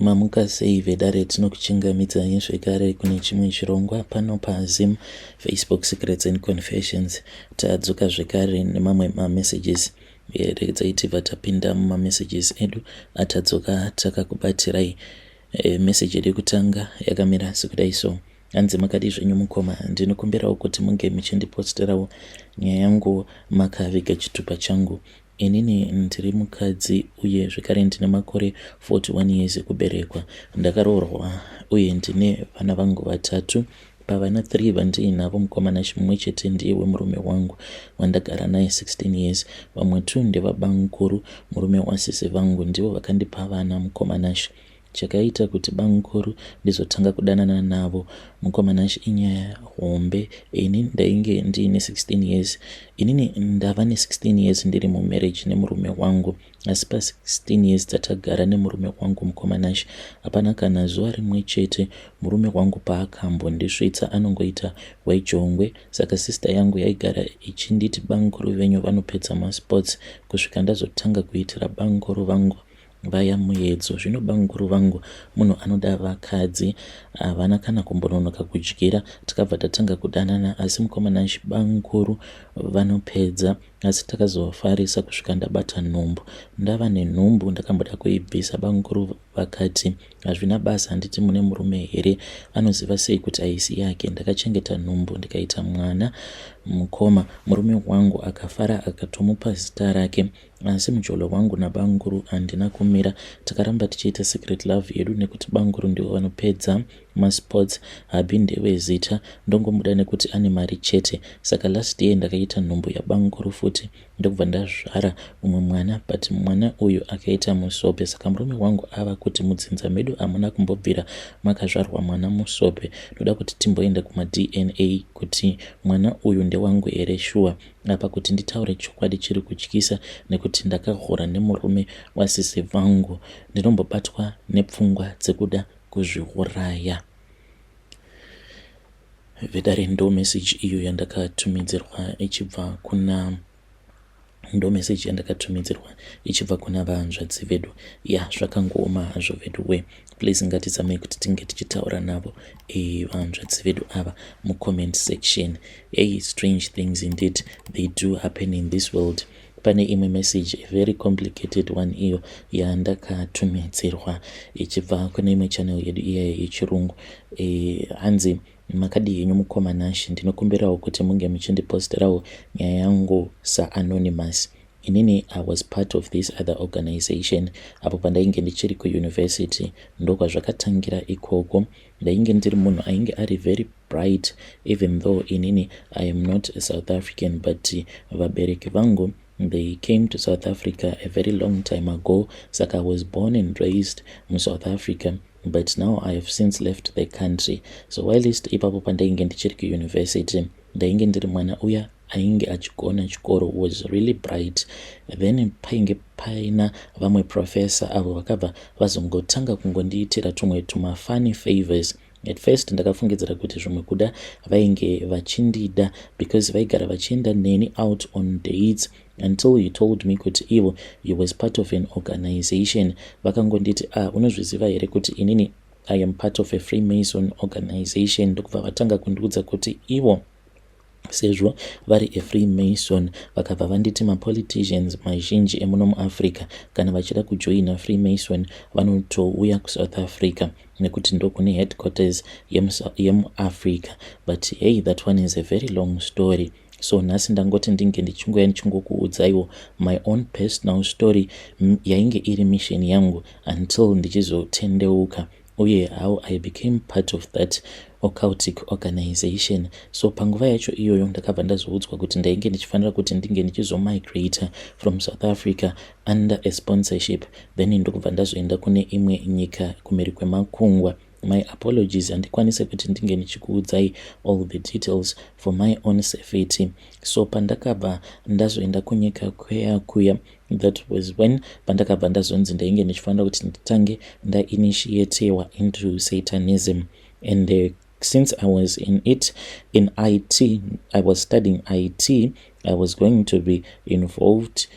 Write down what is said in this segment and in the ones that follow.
Mamuka sei vedare, tinokuchingamidzai zvekare kune chimwe chirongwa pano paZim Facebook Secrets and Confessions. Tadzoka zvekare nemamwe mamessages. Regedzai tibva tapinda mumamessages edu atadzoka takakubatirai. Message yedu yekutanga yakamira sekudai so. Hanzi, "Makadii zvenyu mukoma? Ndinokumbirawo kuti munge muchindiposterawo nyaya yangu makaviga chitupa changu. Inini ndiri mukadzi uye zvekare ndine makore 41 years ekuberekwa. Ndakaroorwa uye ndine vana vangu vatatu. Pavana 3 vandiinavo, mukoma Nashi, mumwe chete ndiye wemurume wangu wandagara naye 16 years. Vamwe 2 ndevabamukuru, murume wasisi vangu. Ndivo vakandipa vana. Mukoma Nashi, chakaita kuti bamukuru ndizotanga kudanana navo, mukoma Nashi, inyaya hombe. Ini ndainge ndiine 16 years. Inini ndava ne16 years ndiri mumarriage nemurume wangu, asi pa16 years dzatagara nemurume wangu, mukoma Nashi, hapana kana zuva rimwe chete murume wangu paakambondisvitsa. Anongoita wejongwe. Saka sister yangu yaigara ichinditi bamukuru venyu vanopedza masports, kusvika ndazotanga kuitira bamukuru vangu vaya muedzo. Zvino bamukuru vangu munhu anoda vakadzi, havana kana kumbononoka kudyira. Takabva tatanga kudanana. Asi mukoma Nashi, bamukuru vanopedza. Asi takazofarisa kusvika ndabata nhumbu. Ndava nenhumbu, ndakamboda kuibvisa. Bamukuru vakati, 'Hazvina basa, handiti mune murume here? Anoziva sei kuti haisi yake?' Ndakachengeta nhumbu ndikaita mwana, mukoma. Murume wangu akafara, akatomupa zita rake. Asi mujolo wangu nabamukuru handina kumira. Takaramba tichiita secret love yedu nekuti bamukuru ndivo vanopedza masports. Hubby ndewezita, ndongomuda nekuti ane mari chete. Saka last year ndakaita nhumbu yabamukuru futi, ndokubva ndazvara umwe mwana, but mwana uyu akaita musope. Saka murume wangu ava kuti mudzinza medu hamuna kumbobvira makazvarwa mwana musope. Ndoda kuti timboenda kumaDNA kuti mwana uyu ndewangu here shuwa. Apa kuti nditaure chokwadi, chiri kutyisa nekuti ndakahura nemurume wasisi vangu. Ndinombobatwa nepfungwa dzekuda kuzviuraya." Vedare, ndo message iyo yandakatumidzirwa ichibva kuna ndo message yandakatumidzirwa ichibva kuna vanzvadzi vedu. Ya, zvakangooma hazvo vedu we. Please, ngatizamei kuti tinge tichitaura navo vanzvadzi vedu ava mucomment section. Hey, strange things indeed, they do happen in this world. Pane imwe message, a very complicated one, iyo yandakatumidzirwa ichibva kune imwe channel yedu iya yechirungu. Hanzi, "Makadii henyu mukoma Nashi? Ndinokumbirawo kuti munge muchindiposterawo nyaya yangu saanonymous. Inini I was part of this other organization apo pandainge ndichiri kuuniversity. Ndokwazvakatangira ikoko. Ndainge ndiri munhu ainge ari very bright, even though inini I am not a South African, but vabereki vangu, they came to South Africa a very long time ago. Saka I was born and raised muSouth Africa, but now I have since left the country. So whilst ipapo pandainge ndichiri kuuniversity, ndainge ndiri mwana uya ainge achigona chikoro, was really bright. Then painge paina vamwe professor avo vakabva vazongotanga kungondiitira tumwe tumafunny favors. At first ndakafungidzira kuti zvimwe kuda vainge vachindida because vaigara vachienda neni out on dates, until he told me kuti ivo he was part of an organization. Vakangonditi, 'Ah, unozviziva here kuti inini I am part of a Freemason organization?' Ndokubva vatanga kundiudza kuti ivo sezvo vari afreemason, vakabva vanditi mapoliticians mazhinji emuno muAfrica, kana vachida kujoina Freemason, vanotouya kuSouth Africa nekuti ndokune headquarters yemuAfrica. But hey, that one is a very long story. So nhasi ndangoti ndinge ndichingoya ndichingokuudzaiwo my own personal story yainge iri mission yangu until ndichizotendeuka, uye how I became part of that occultic organization. So panguva yacho iyoyo ndakabva ndazoudzwa kuti ndainge ndichifanira kuti ndinge ndichizomigrata from South Africa under a sponsorship. Then ndokubva ndazoenda kune imwe nyika kumhiri kwemakungwa. My apologies, handikwanise kuti ndinge ndichikuudzai all the details for my own safety. So pandakabva ndazoenda kunyika kweya kuya, that was when pandakabva ndazonzi ndainge ndichifanira kuti nditange ndainitiatewa into Satanism. And since I was in it, in IT, I was studying IT, I was going to be involved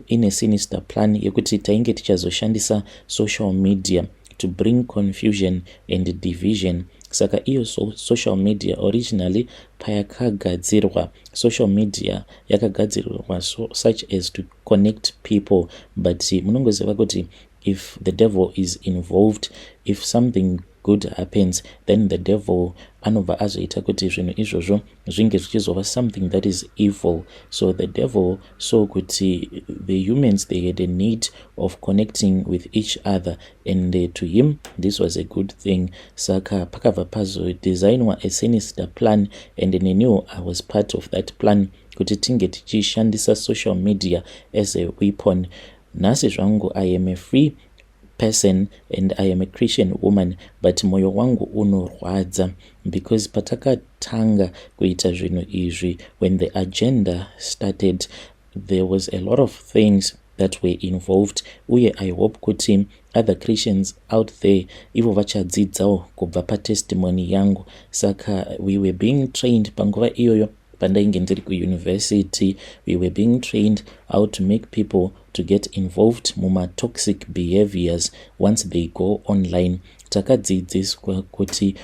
in a sinister plan yekuti tainge tichazoshandisa social media. To bring confusion and division. Saka iyo social media originally payakagadzirwa, social media yakagadzirwa such as to connect people, but munongoziva kuti if the devil is involved, if something good happens, then the devil anobva azoita kuti zvinhu izvozvo zvinge zvichizova something that is evil. So the devil saw kuti the humans, they had a need of connecting with each other, and to him this was a good thing. Saka pakabva pazodesignwa a sinister plan, and neniwo I was part of that plan kuti tinge tichishandisa social media as a weapon. Nhasi zvangu I am a free person and I am a Christian woman, but mwoyo wangu unorwadza because patakatanga kuita zvinhu izvi, when the agenda started, there was a lot of things that were involved. Uye I hope kuti other Christians out there ivo vachadzidzawo kubva patestimony yangu. Saka we were being trained panguva iyoyo pandainge ndiri kuuniversity. We were being trained how to make people to get involved mumatoxic behaviors once they go online. Takadzidziswa kuti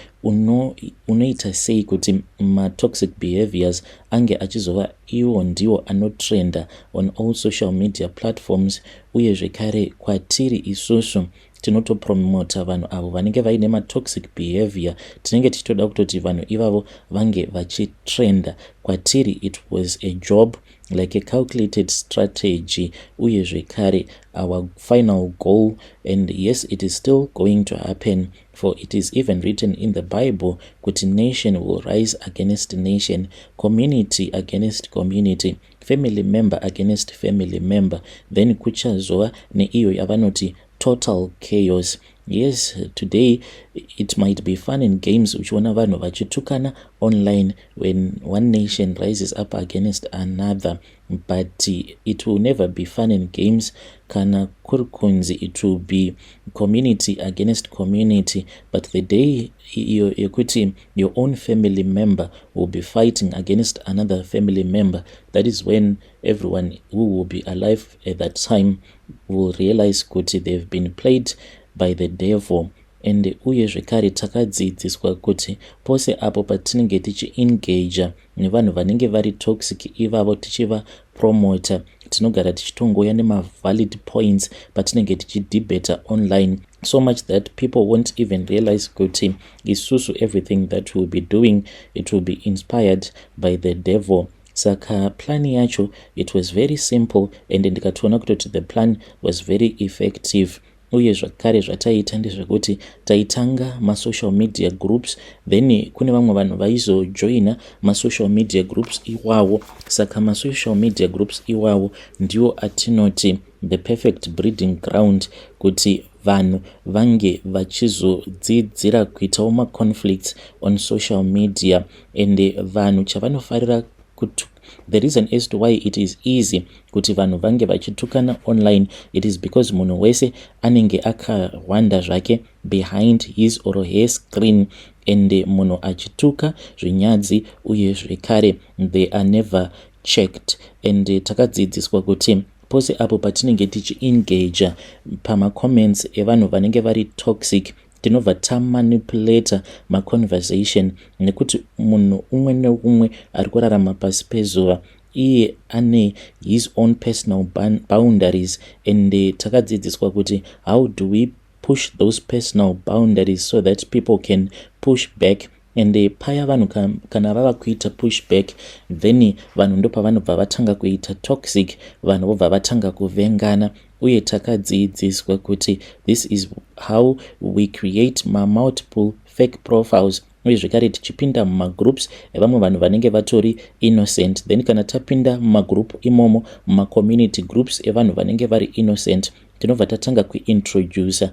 unoita sei kuti matoxic behaviors ange achizova iwo ndiwo anotrenda on all social media platforms. Uye zvekare kwatiri isusu tinotopromota vanhu avo vanenge vaine matoxic behavior. Tinenge tichitoda kutoti vanhu ivavo vange vachitrenda. Kwatiri it was a job, like a calculated strategy. Uye zvekare our final goal, and yes, it is still going to happen, for it is even written in the Bible kuti nation will rise against nation, community against community, family member against family member. Then kuchazova neiyo yavanoti total chaos. Yes, today it might be fun and games uchiona vanhu vachitukana online when one nation rises up against another, but it will never be fun and games kana kuri kunzi it will be community against community. But the day iyo yekuti your own family member will be fighting against another family member, that is when everyone who will be alive at that time will realize kuti they've been played by the devil. And uye zvekare takadzidziswa kuti pose apo patinenge tichiengaja nevanhu vanenge vari toxic ivavo, tichivapromota, tinogara tichitongoya nemavalid points patinenge tichidebata online, so much that people won't even realize kuti isusu everything that we'll be doing, it will be inspired by the devil. Saka plan yacho, it was very simple, and ndikatoona kutoti the plan was very effective. Uye zvakare zvataiita ndezvekuti taitanga masocial media groups, then kune vamwe vanhu vaizojoina masocial media groups iwawo. Saka masocial media groups iwawo ndiwo atinoti the perfect breeding ground kuti vanhu vange vachizodzidzira kuitawo maconflicts on social media. And vanhu chavanofarira, the reason as to why it is easy kuti vanhu vange vachitukana online, it is because munhu wese anenge akawanda zvake behind his or her screen, and munhu achituka zvinyadzi, uye zvekare they are never checked. And takadzidziswa kuti pose apo patinenge tichiengaja pamacomments evanhu vanenge vari toxic, tinobva tamanipulata maconversation, nekuti munhu umwe neumwe ari kurarama pasi pezuva iye ane his own personal boundaries. And takadzidziswa kuti how do we push those personal boundaries so that people can push back. And paya vanhu kana vava kuita push back, then vanhu ndopavanobva vatanga kuita toxic, vanhu vobva vatanga kuvengana. Uye takadzidziswa kuti this is how we create mamultiple fake profiles, uye zvekare tichipinda mumagroups evamwe vanhu vanenge vatori innocent. Then kana tapinda mumagroup imomo, mumacommunity groups evanhu vanenge vari innocent, tinobva tatanga kuintroduca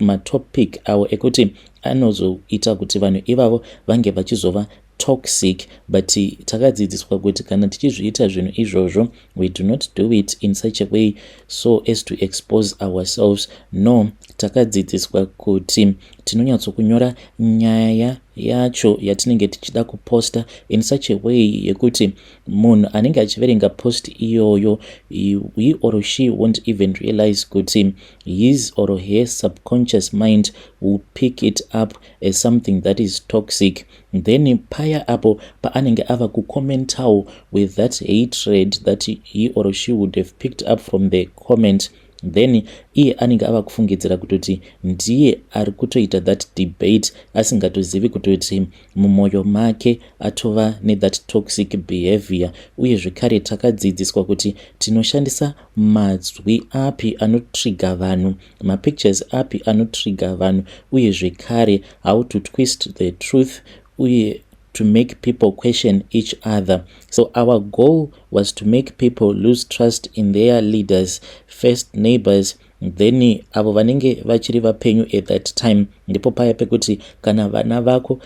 matopic avo ekuti anozoita kuti vanhu ivavo vange vachizova toxic. But takadzidziswa kuti kana tichizviita zvinhu izvozvo, we do not do it in such a way so as to expose ourselves. No, takadzidziswa kuti tinonyatsokunyora nyaya. Yacho yatinenge tichida kuposta in such a way yekuti munhu anenge achiverenga post iyoyo, he or she won't even realize kuti his or her subconscious mind will pick it up as something that is toxic. Then paya apo paanenge ava kucommentawo with that hatred that he or she would have picked up from the comment, then iye anenge ava kufungidzira kutoti ndiye ari kutoita that debate, asingatozivi kutoti mumwoyo make atova nethat toxic behavior. Uye zvekare takadzidziswa kuti tinoshandisa mazwi api anotrigger vanhu, mapictures api anotrigger vanhu, uye zvekare how to twist the truth uye to make people question each other. So our goal was to make people lose trust in their leaders first, neighbors, then avo vanenge vachiri vapenyu at that time. Ndipo paya pekuti kana vana vako,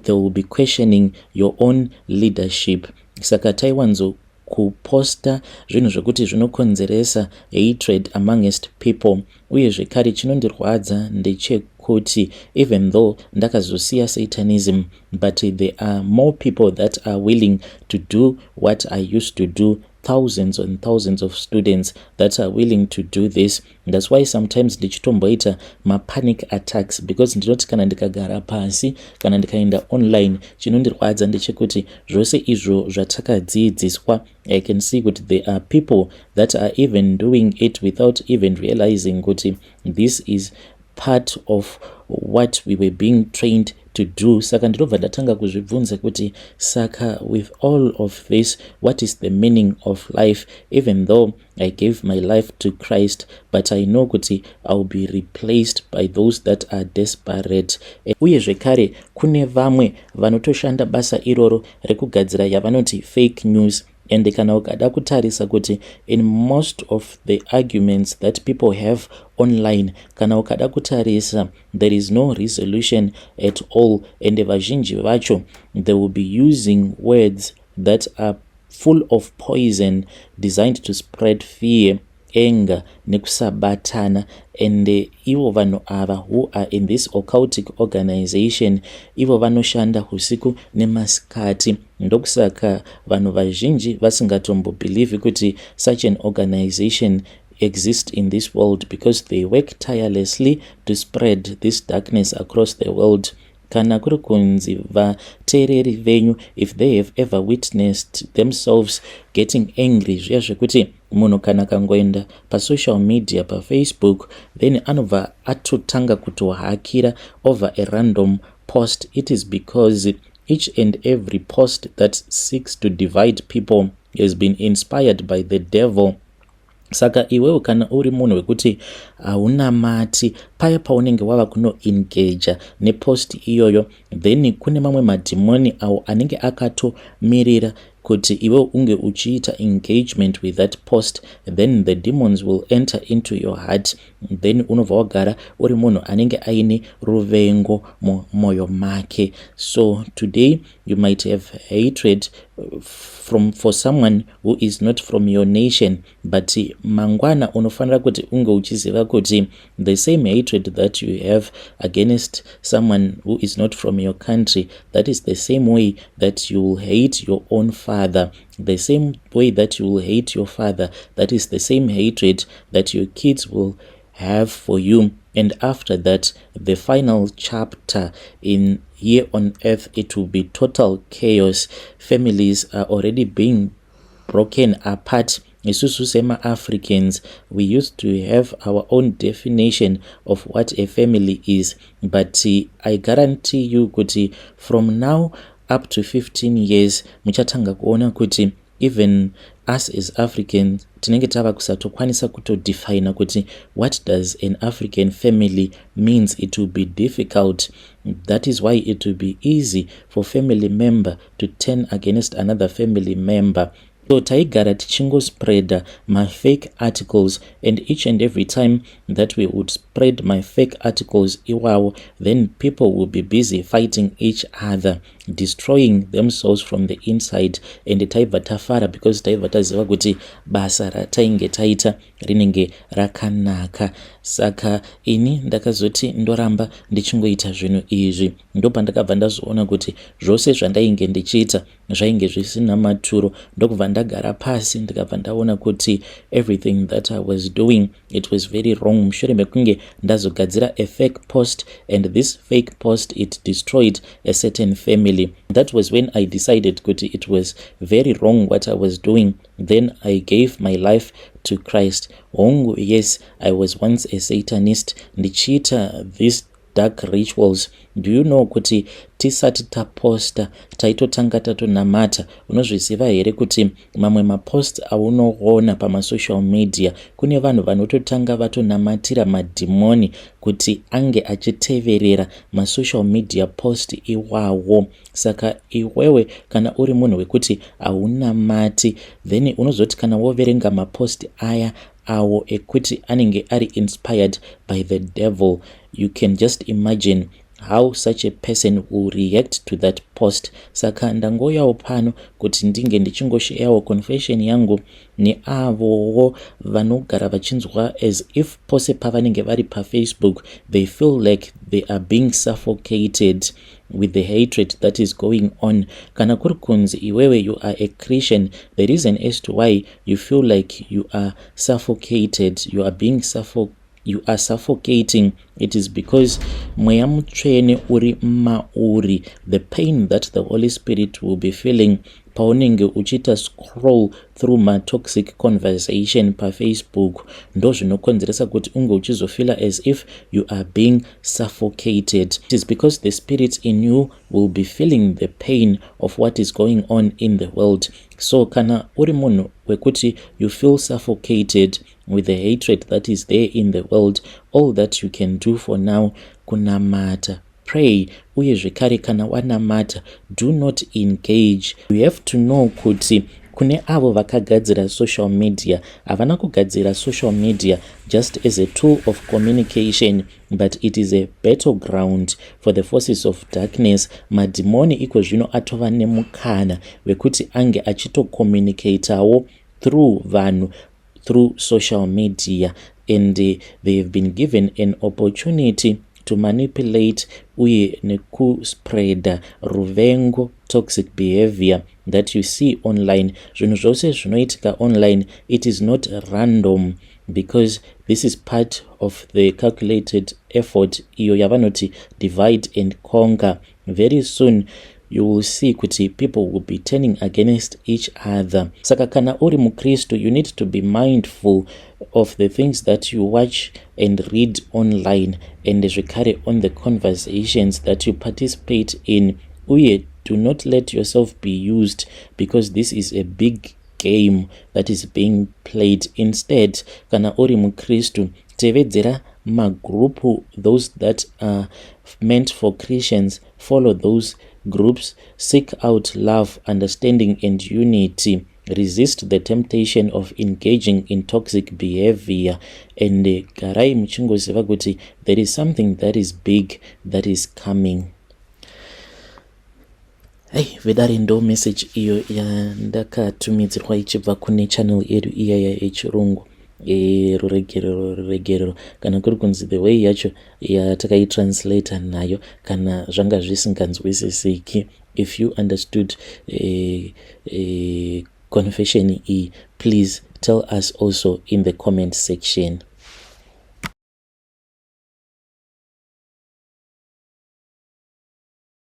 they will be questioning your own leadership. Saka taiwanzo kuposta zvinhu zvekuti zvinokonzeresa hatred amongst people. Uye zvekare chinondirwadza ndechekuti even though ndakazosiya Satanism, but there are more people that are willing to do what I used to do, thousands and thousands of students that are willing to do this. That's why sometimes ndichitomboita mapanic attacks, because ndinoti kana ndikagara pasi, kana ndikaenda online, chinondirwadza ndechekuti zvose izvo zvatakadzidziswa, I can see kuti there are people that are even doing it without even realizing kuti this is part of what we were being trained to do. Saka ndinobva ndatanga kuzvibvunza kuti saka with all of this, what is the meaning of life? Even though I gave my life to Christ, but I know kuti I will be replaced by those that are desperate. Uye zvekare kune vamwe vanotoshanda basa iroro rekugadzira yavanoti fake news. And kana ukada kutarisa kuti in most of the arguments that people have online, kana ukada kutarisa, there is no resolution at all, and vazhinji vacho, they will be using words that are full of poison, designed to spread fear, anger nekusabatana. And ivo vanhu ava who are in this occultic organization, ivo vanoshanda usiku nemasikati. Ndokusaka vanhu vazhinji vasingatombobelieve kuti such an organization exist in this world, because they work tirelessly to spread this darkness across the world. Kana kuri kunzi vateereri venyu, if they have ever witnessed themselves getting angry, zviya zvekuti munhu kana akangoenda pasocial media, paFacebook, then anobva atotanga kutohakira over a random post, it is because each and every post that seeks to divide people has been inspired by the devil. Saka iwewe kana uri munhu wekuti haunamati, paya paunenge wava kunoengaja nepost iyoyo, then kune mamwe madhimoni awo anenge akatomirira kuti iwe unge uchiita engagement with that post. Then the demons will enter into your heart, then unobva wagara uri munhu anenge aine ruvengo mumwoyo make. So today you might have hatred for someone who is not from your nation, but mangwana unofanira kuti unge uchiziva kuti the same hatred that you have against someone who is not from your country, that is the same way that you will hate your own father. The same way that you will hate your father, that is the same hatred that your kids will have for you. And after that, the final chapter in here on earth, it will be total chaos. Families are already being broken apart. Isusu sema-Africans, we used to have our own definition of what a family is, but I guarantee you kuti from now up to 15 years muchatanga kuona kuti even us as Africans tinenge tava kusatokwanisa kutodefina kuti what does an African family means. It will be difficult. That is why it will be easy for family member to turn against another family member. So taigara tichingospreada mafake articles, and each and every time that we would spread mafake articles iwawo, then people will be busy fighting each other, destroying themselves from the inside, and taibva tafara because taibva taziva kuti basa ratainge taita rinenge rakanaka. Saka ini ndakazoti ndoramba ndichingoita zvinhu izvi, ndopandakabva ndazoona kuti zvose zvandainge ndichiita zvainge zvisina maturo. Ndokubva ndagara pasi, ndikabva ndaona kuti everything that I was doing, it was very wrong, mushure mekunge ndazogadzira a fake post, and this fake post, it destroyed a certain family. That was when I decided kuti it was very wrong what I was doing. Then I gave my life to Christ. Hongu, yes, I was once a satanist, ndichiita this dark rituals. Do you know kuti tisati taposta taitotanga tatonamata? Unozviziva here kuti mamwe mapost aunoona pamasocial media, kune vanhu vanototanga vatonamatira madhimoni kuti ange achiteverera masocial media post iwawo? Saka iwewe kana uri munhu wekuti haunamati, then unozoti kana woverenga mapost aya awo ekuti anenge ari inspired by the devil, you can just imagine how such a person will react to that post. Saka ndangoyawo pano kuti ndinge ndichingoshayawo confession yangu neavowo vanogara vachinzwa as if pose pavanenge vari paFacebook, they feel like they are being suffocated with the hatred that is going on. Kana kuri kunzi iwewe you are a Christian, the reason as to why you feel like you are suffocated, you are suffocating, it is because Mweya Mutsvene uri mauri. The pain that the Holy Spirit will be feeling paunenge uchiita scroll through matoxic conversation paFacebook, ndo zvinokonzeresa kuti unge uchizofeela as if you are being suffocated. It is because the spirit in you will be feeling the pain of what is going on in the world. So kana uri munhu wekuti you feel suffocated with the hatred that is there in the world, all that you can do for now kunamata, pray. Uye zvekare kana wanamata, do not engage. You have to know kuti kune avo vakagadzira social media, havana kugadzira social media just as a tool of communication, but it is a battleground for the forces of darkness. Madhimoni iko zvino atova nemukana wekuti ange achitocommunicatawo through vanhu, through social media, and they have been given an opportunity to manipulate uye nekuspreada ruvengo, toxic behavior that you see online. Zvinhu zvose zvinoitika online, it is not random, because this is part of the calculated effort iyo yavanoti divide and conquer. Very soon you will see kuti people will be turning against each other. Saka kana uri mukristu, you need to be mindful of the things that you watch and read online, and zvekare on the conversations that you participate in. Uye do not let yourself be used, because this is a big game that is being played. Instead, kana uri mukristu, tevedzera magrupu, those that are meant for Christians. Follow those groups. Seek out love, understanding and unity. Resist the temptation of engaging in toxic behavior, and garai muchingoziva kuti there is something that is big that is coming. Hei vedare, ndo message iyo yandakatumidzirwa ichibva kune channel yedu iyaya yechirungu. Ruregerero, ruregerero kana kuri kunzi the way yacho yatakaitranslata nayo, kana zvanga zvisinganzwisisiki. If you understood confession iyi, please tell us also in the comment section.